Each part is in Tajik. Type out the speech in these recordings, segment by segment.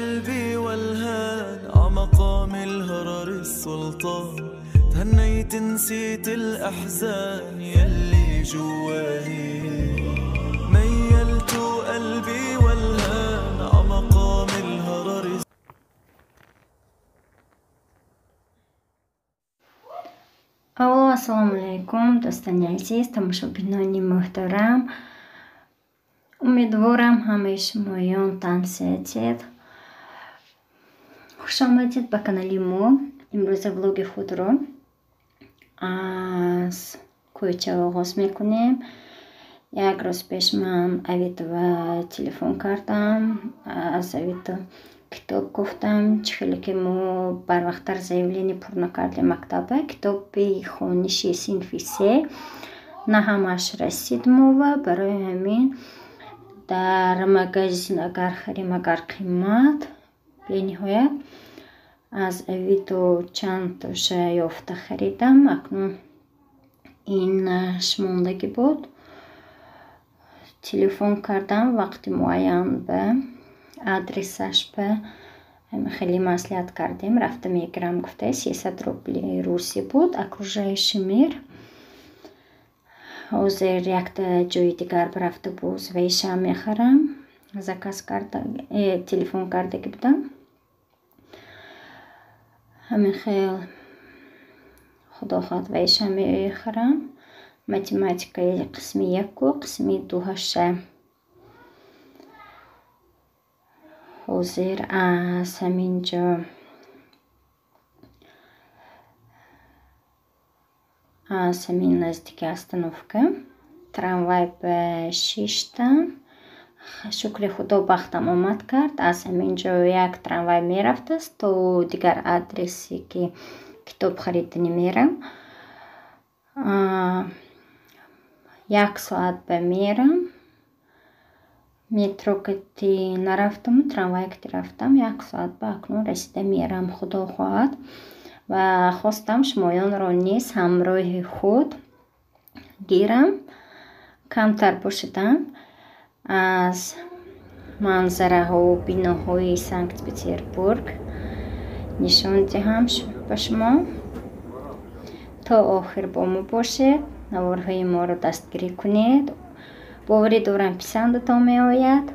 قلبي والهان عمقام الهرر السلطان تهنيت نسيت الأحزان يلي جواني ميلت قلبي والهان عمقام الهرر. Алло, ассалому алайкум, дӯстони азиз, тамошобинони муҳтарам. Умедворам, ҳамаи шумоён тансиҳатед. Хуш омадед ба канали мо. Имрӯза влоги худро аз кӯча оғоз мекунем. Як рӯз пеш ман Авитова телефон кардам, аз Авито китоб гуфтам. Чӣ хеле ки мо барвақттар заявление пур накардем мактаба, китоби хониши синфи се на ҳамааш расид мова. Барои ҳамин дар магазин агар харем, агар қимат бениҳоят, аз Авито чандтоша ёфта харидам. Акнун инаш мондагӣ буд. Телефон кардам вақти муайян ба адресаш, ба хеле маслиҳат кардем, рафта мегирам гуфта. 300 рубли русӣ буд, окружающий мир. Ҳозир якта ҷои дигар рафта боз вайшам мехарам. Заказ карда, телефон кардагӣ будам. Ҳамин хел, худо хоҳад, вайшам мехарам. Математикаи қисми яку қисми дуҳаша. Ҳозир аз ҳамин ҷо аз ҳамин наздики остановка трамвай ба шиштам. Шукри Худо, бахтам омад кард. Аз ҳамин ҷо як трамвай мерафтааст то дигар адресе, ки китоб хариданӣ мерам. Як соат ба мерам. Метро кати нарафтаму трамвай кати рафтам. Як соат ба акнун расида мерам, худо хоҳад. Ва хостам шумоёнро низ ҳамроҳи худ гирам, камтар бошадам аз манзараҳо, биноҳои Санкт Петербург нишон диҳам ба шумо. То охир бо мо бошед, наворҳои моро дастгирӣ кунед. Боварӣ дорам, писандатон меояд.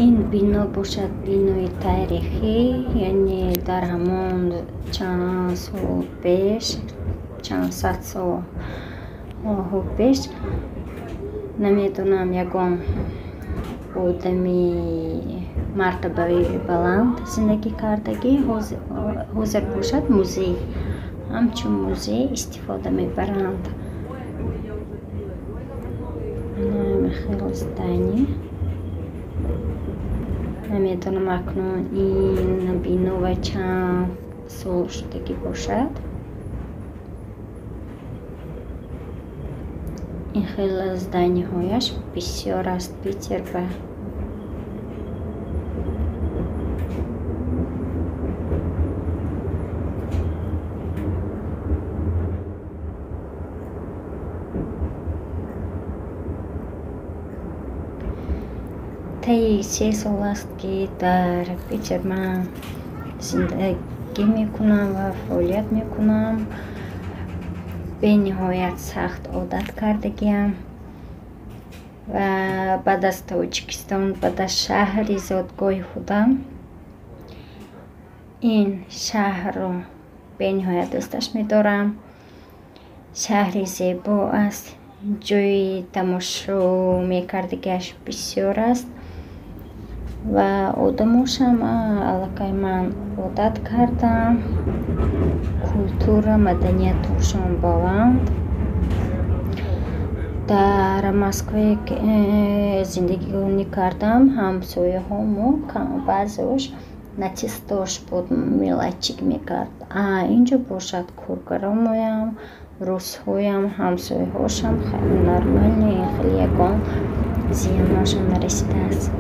Ин бино бошад бинои таърихӣ, яъне дар ҳамон чанд сол пеш, чанд сад солҳо пеш, намедонам, ягон одами мартабаи баланд зиндагӣ кардагӣ. Ҳозир бошад музей, ҳамчун музей истифода мебаранд. Хел здание. Намедонам, акнун ин бино ва чанд сол шудагӣ бошад. Ин хел зданиҳояш бисёр аст Питерба. Таи 3 сол аст, ки дар Питер ман зиндагӣ мекунам ва фаъолият мекунам. Бениҳоят сахт одат кардагиам ва баъд аз Тоҷикистон, баъд аз шаҳри зодгоҳи худам ин шаҳрро бениҳоят дӯсташ медорам. Шаҳри зебо аст, ҷои тамошо мекардагиаш бисёр аст ва одамошам аллакай ман одат кардам. Культура, маданиятошон баланд. Дар Москве зиндагӣ кардам, ҳамсояҳо мо баъзеош нацистош буд, милайчик мекард. Инҷо бошад коргаромоям, русҳоям, ҳамсояҳошам хеле нормальный, хеле ягон зиёношон нарасидааст.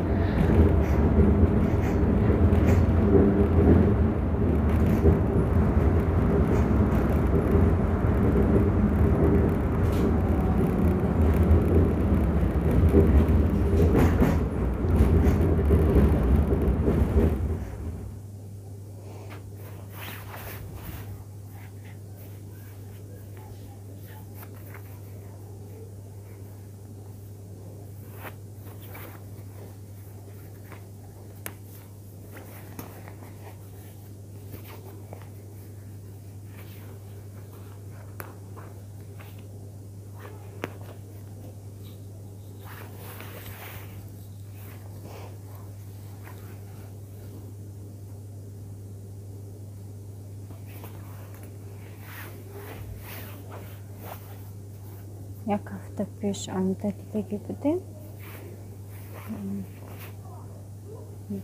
Як ҳафта пеш омада дидагӣ будем.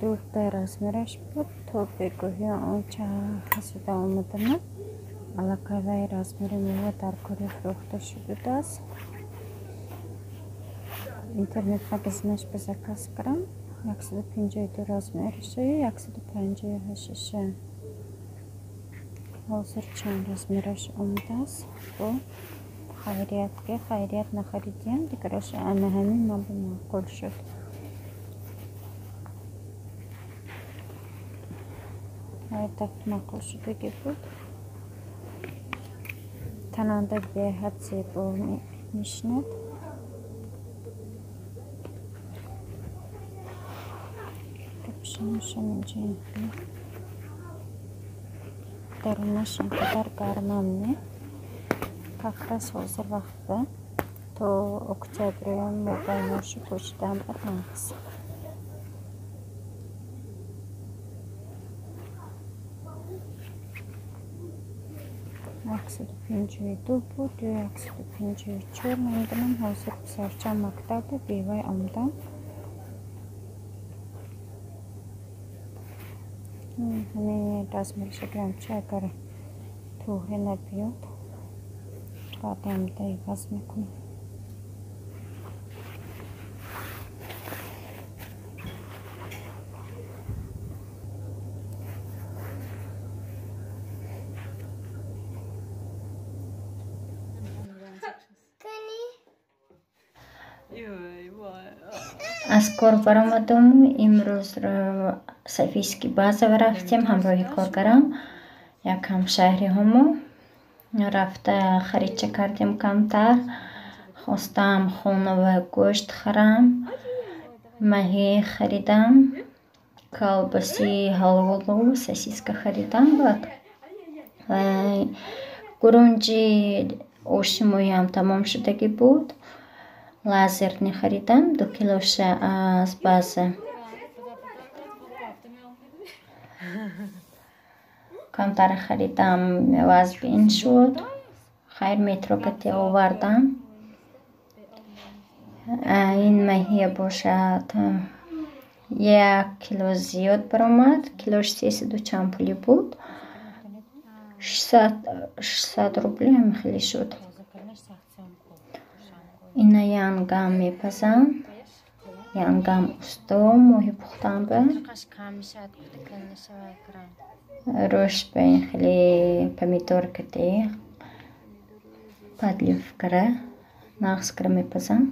Дута размераш буд, то бегоҳӣ онча хасида омадана. Аллакай вай размери мева дар кори фурӯхта шудааст. Интернет магазинаш ба заказ кардам. 152 размераша, 158-ша. Ҳозир чанд размераш омадааст. Бо хайрият ки хайрият нахаридиям, дигараш ана ҳамин ман ба маъқул шуд. Так маъқул шудагӣ буд. Тананда беҳад зебо мешинад. Капюшонашам инҷа дарунаш ин қадар гармам не. Как раз ҳозир вақтда то октябрям мобайношу пӯшидан ба нағз. 152 буд ё 154, намедонам. Ҳозир писарчам мактабу бевай омадам. Ҳамин размераша гирам, чи агар туғри набиёд, баъд омада иваз мекунам. Аз кор баромадам. Имрӯз Софийский база рафтем ҳамроҳи коргарам, як ҳамшаҳриҳомо. Рафта харидча кардем камтар. Хостам хона ва гӯшт харам, маҳӣ харидам, колбаси ҳалволу сосиска харидам. Баъд гурунҷи оши моям тамом шудагӣ буд. Лазерни харидам, 2 килоша аз база. Камтар харидам, вазбин шуд. Хайр, метро кати овардам. Ин маҳия бошад 1 кило зиёд баромад. Килош 300 чанд пулӣ буд. 600 рубли ҳам хеле шуд. Ина янгам мепазам. Янгам усто моҳи пухтан ба. Рӯш ба ин хеле помидор кати подлив кара нағз кара мепазам.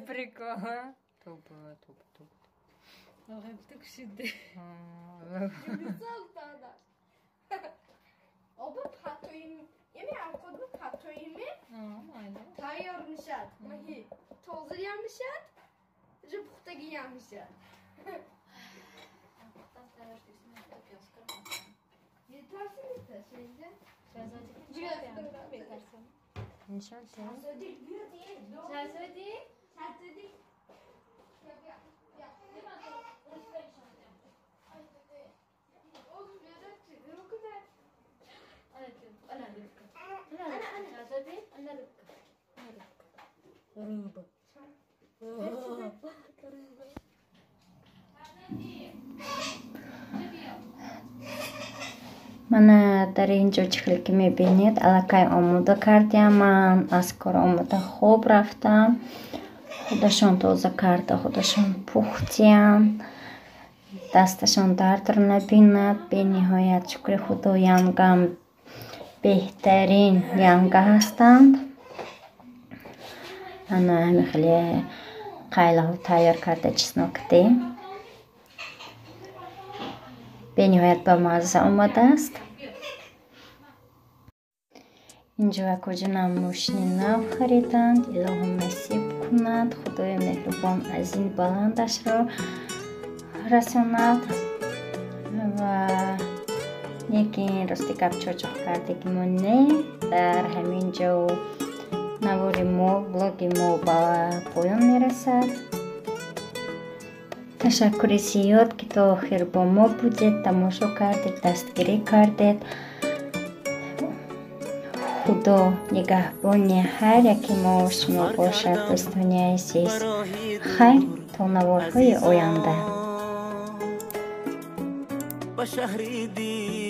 Прикол. Туп, туп, туп. Тайёр мешад, маҳӣ тозаям мешад, уже пухтагиям мешад. Мана дар ин ҷо чӣ хеле ки мебинед, аллакай омода кардям. Ман аз кор омода хоб рафтам. Худашон тоза карда, худашон пухтиянд. Дасташон дардро набинад. Бениҳоят шукри Худо, янгам беҳтарин янга ҳастанд. Ана ҳамин хеле қайлаҳо тайёр карда, чеснокте. Бениҳоят ба мазза омадааст. Инҷо акоҷонам мошини нав хариданд. Илоҳо насиб кунад. Худои меҳрубон аз ин баландашро расонад. Ва лекин рости гап, чочоқ кардагимо не. Дар ҳамин ҷо навори мо, влоги мо ба поён мерасад. Ташаккури зиёд, ки то охир бо мо будед, тамошо кардед, дастгирӣ кардед. Худо нигаҳбони ҳар яке мо шумо бошад, дӯстони азиз. Хайр, то наворҳои оянда. Ба шаҳри.